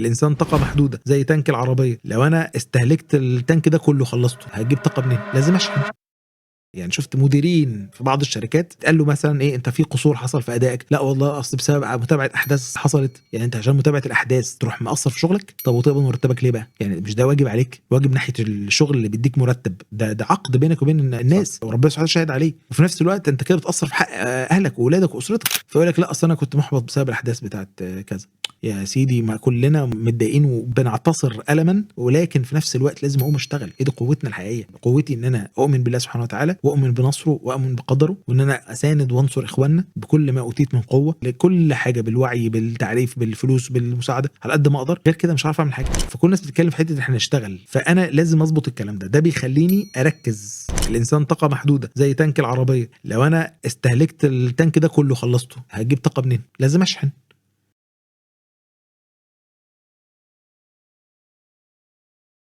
الانسان طاقة محدودة زي tank العربيه، لو انا استهلكت ال tank ده كله خلصته، هتجيب طاقة منين؟ لازم اشحن. يعني شفت مديرين في بعض الشركات قال له مثلا ايه، انت في قصور حصل في ادائك؟ لا والله اصل بسبب متابعه احداث حصلت. يعني انت عشان متابعه الاحداث تروح مقصر في شغلك؟ طب وتقبض مرتبك ليه بقى؟ يعني مش ده واجب عليك؟ واجب ناحية الشغل اللي بيديك مرتب، ده عقد بينك وبين الناس وربنا سبحانه شاهد عليه. وفي نفس الوقت انت كده بتاثر في حق اهلك واولادك واسرتك. فيقول لك لا اصل انا كنت محبط بسبب الاحداث بتاعت كذا. يا سيدي ما كلنا متضايقين وبنعتصر ألما، ولكن في نفس الوقت لازم اقوم اشتغل. ايه دي قوتنا الحقيقية؟ قوتي ان انا اؤمن بالله سبحانه وتعالى، واؤمن بنصره، واؤمن بقدره، وان انا اساند وانصر اخواننا بكل ما اوتيت من قوة، لكل حاجه، بالوعي، بالتعريف، بالفلوس، بالمساعده، على قد ما اقدر. غير كده مش عارف اعمل حاجه. فكل الناس بتتكلم في حتة احنا نشتغل، فانا لازم اظبط الكلام ده. ده بيخليني اركز. الانسان طاقة محدودة زي tank العربيه، لو انا استهلكت ال tank ده كله خلصته، هتجيب طاقة منين؟ لازم اشحن.